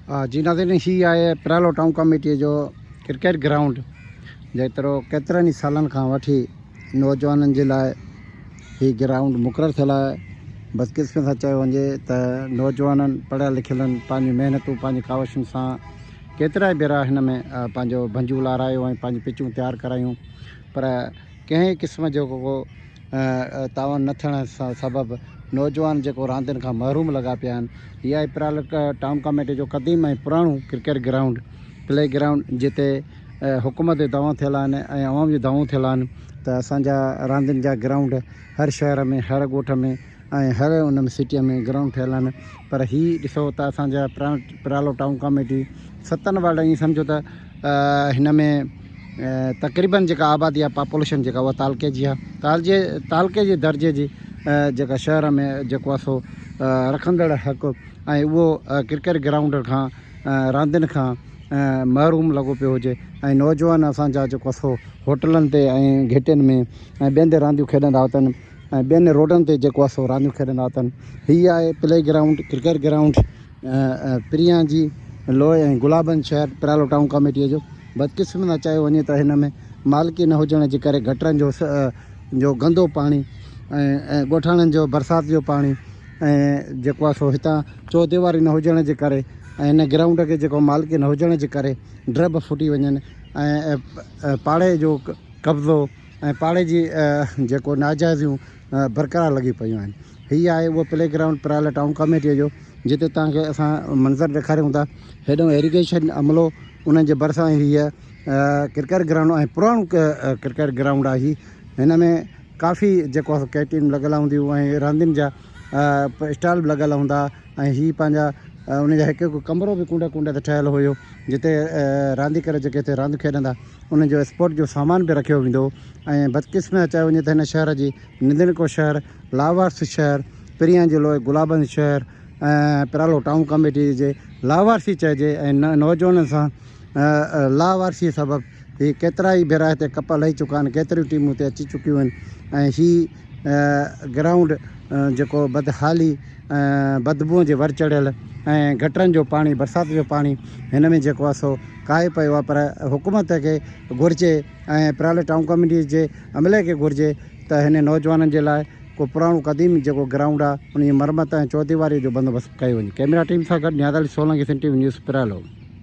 جي ناظرين هي آهي پرالو ٽائون ڪاميٽي جو ڪرڪيٽ گرائونڊ جيترو ڪيترن ئي سالن کان وٺي نوجوانن جي لاء هي گرائونڊ مقرر ٿيل آهي بدقسمتي سان چيو وڃي ته نوجوانن پڙهيل لکيلن پنهنجون محنتون پنهنجي ڪاوشن سان ڪيترا ئي ڀيرا هن ۾ پنهنجو ڀنجون لارايو ۽ پنهنجون پچون تيار ڪرايون پر ڪنهن قسم جو ڪو تعاون نه ٿيڻ سبب نوجوان جيڪو راندين کان محروم لڳا پيا آهن. هي آهي پرالڪ ٽائون ڪاميٽي جو قديم ۽ پراڻو ڪرڪيٽ گرائونڊ، پلي گرائونڊ، جتي حڪومت جون دعوائون ٿيل آهن ۽ عوام جون دعوائون ٿيل آهن ته اسان جا راندين جا گرائونڊ هر شهر ۾ هر ڳوٺ ۾ ۽ هر ان ۾ سٽيء ۾ گرائونڊ ٺهيل آهن پر هي ڏسو ته اسان جا پرالو ٽائون ڪاميٽي ستن وارڊ ائين سمجهو ته هن ۾ تقريبن جيڪا آبادي آهي پاپوليشن جيڪا اها تعلقي جي آهي تعلقي تعلقي جي درجي جي جيڪا شهر ۾ جيڪو آهي سو رکندڙ حق ۽ اهو ڪرڪيٽ گرائونڊ کان راندين کان محروم لڳو پيو هجي ۽ نوجوان اسان جا جيڪو آهي سو هوٽلن تي ۽ گهٽين ۾ ۽ ٻين تي رانديون کيڏندا وتن ۽ ٻين روڊن تي جيڪو آهي سو رانديون کيڏندا وتن هي آهي پلي گرائونڊ ڪرڪيٽ گرائونڊ پريان جي لوء ۽ گلابن شهر پرالو ٽائون ڪاميٽيء جو بدقسمت سان چيو وڃي ته هن ۾ مالڪي نه هجڻ جي ڪري گٽرن جو جو گندو پاڻي ۽ ڳوٺاڻن جو برسات جو پاڻي ۽ جيڪو آهي سو هتان چوديواري نه هجڻ جي ڪري ۽ هن گرائونڊ کي جيڪو مالڪي نه هجڻ جي ڪري ڊرب ڦٽي وڃن ۽ پاڙي جو قبضو ۽ پاڙي جي جيڪو ناجائزيون برقرار لڳيون پيون آهن. هي آهي اهو پلي گرائونڊ پرال ٽائون ڪاميٽيء جو جتي توهان کي اسان منظر ڏيکاريون ٿا. هيڏانهن ايريگيشن عملو انهن جي ڀرسان هيء ڪرڪيٽ گرائونڊ ۽ پراڻو ڪرڪيٽ گرائونڊ آهي. هن ۾ ڪافي جيڪو آهي سو ڪيٽين لڳل هونديون ۽ راندين جا اسٽال به لڳل هوندا ۽ هي پنهنجا ان جا هڪ هڪ ڪمرو به ڪنڊ ڪنڊ تي ٺهيل هيو جتي رانديگر جيڪي هتي راند کيڏندا انهن جو اسپورٽ جو سامان به رکيو ويندو هو ۽ بدقسمتي سان چيو وڃي ته هن شهر جي نندڻڪو شهر، لاوارث شهر، پريان جي لوء گلابن شهر ۽ پرالو ٽائون ڪميٽي جي لاوارثي چئجي ۽ نوجوانن سان لاوارثي سبب هي ڪيترائي ڀيرا هتي ڪپ لهي چڪا آهن، ڪيتريون ٽيمون هتي اچي چڪيون آهن ۽ هي گرائونڊ جيڪو بدحالي ۽ بدبوء جي ور چڙهيل ۽ گٽرن جو پاڻي برسات جو پاڻي هن ۾ جيڪو آهي سو ڪاهي پيو آهي پر حڪومت کي گهرجي ۽ پرالي ٽائون ڪميٽي جي عملي کي گهرجي ته هن نوجوانن جي لاء ڪو پراڻو قديم جيڪو گرائونڊ آهي ان جي مرمت ۽ چوديواري جو بندوبست ڪيو وڃي ڪئميرا ٽيم سان گڏ Niaz Ali Solangi Sindh T V news Paralo.